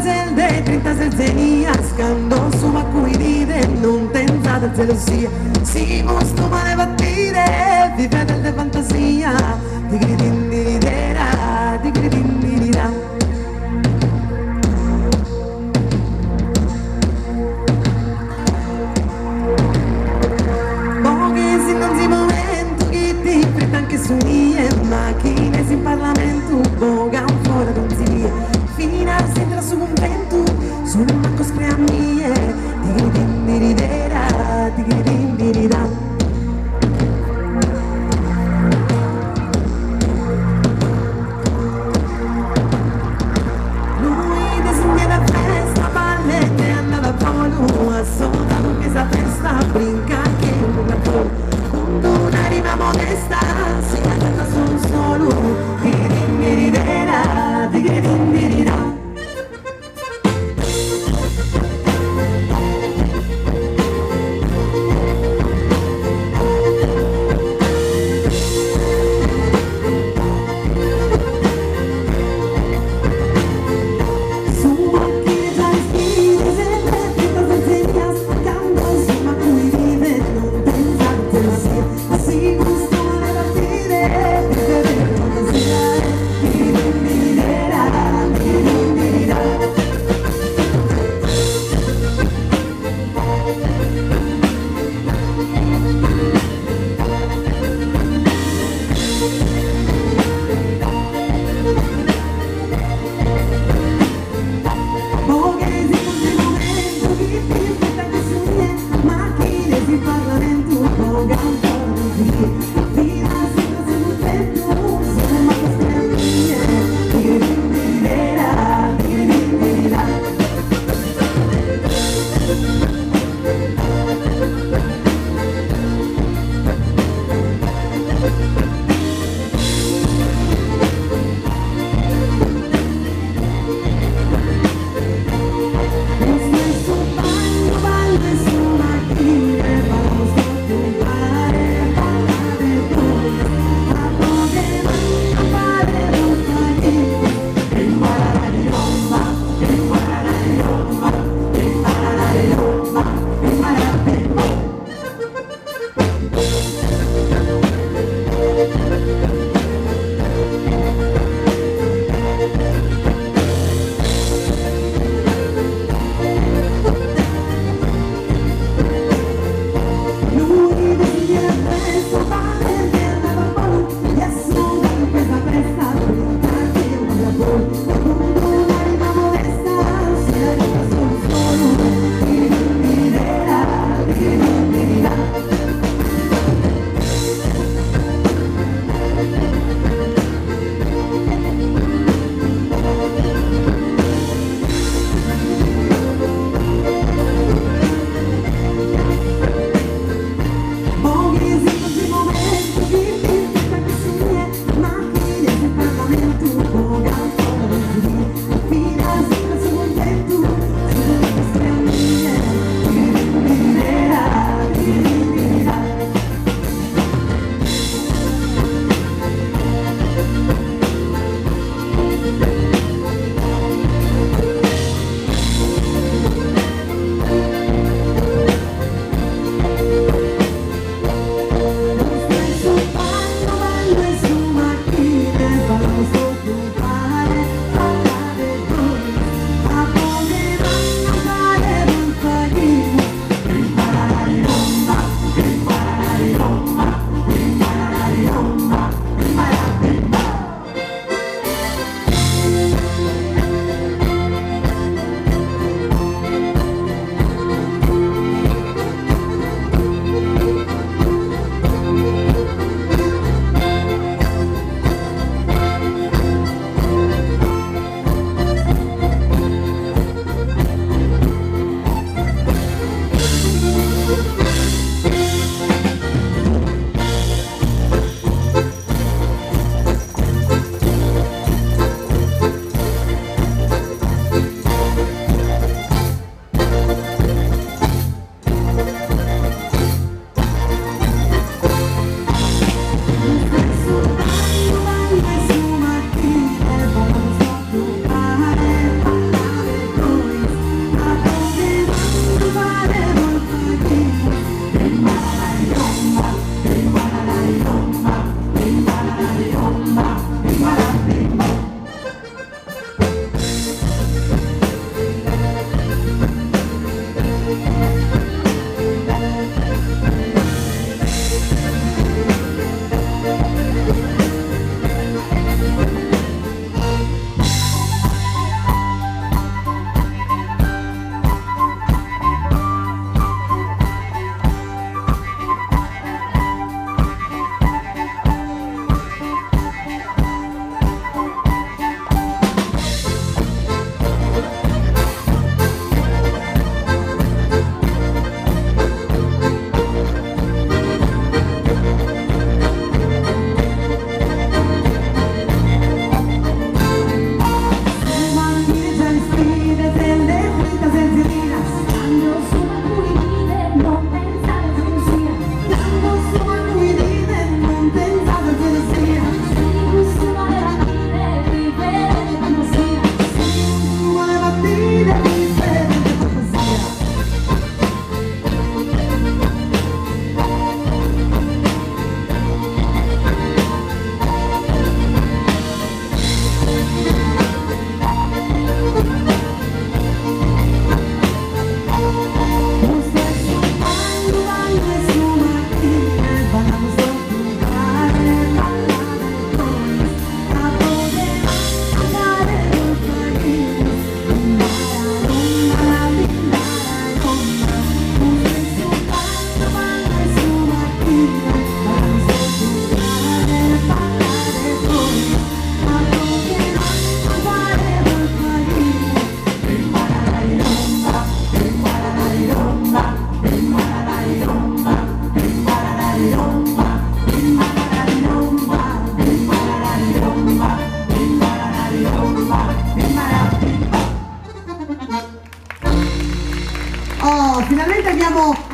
ses de trintases zenias, cando su maccu 'idides non tenzades zelosia, si custu male patides vivedes de fantasia, tigridindiridera, tigridindirida. Boghes in donzi momentu chi ti frittan che su nie, macchines in parlamentu bogan fora donzi die, finas intro a su cunventu sun maccos che a mie, tigridindiridera, tigridindirida. Lui de su die de festa ballende andat a bolu, assodadu che sa testa brincat che unu crabolu, cun d'una rima modesta si cantat solu solu, tigridindiridera, tigridindirida. Como.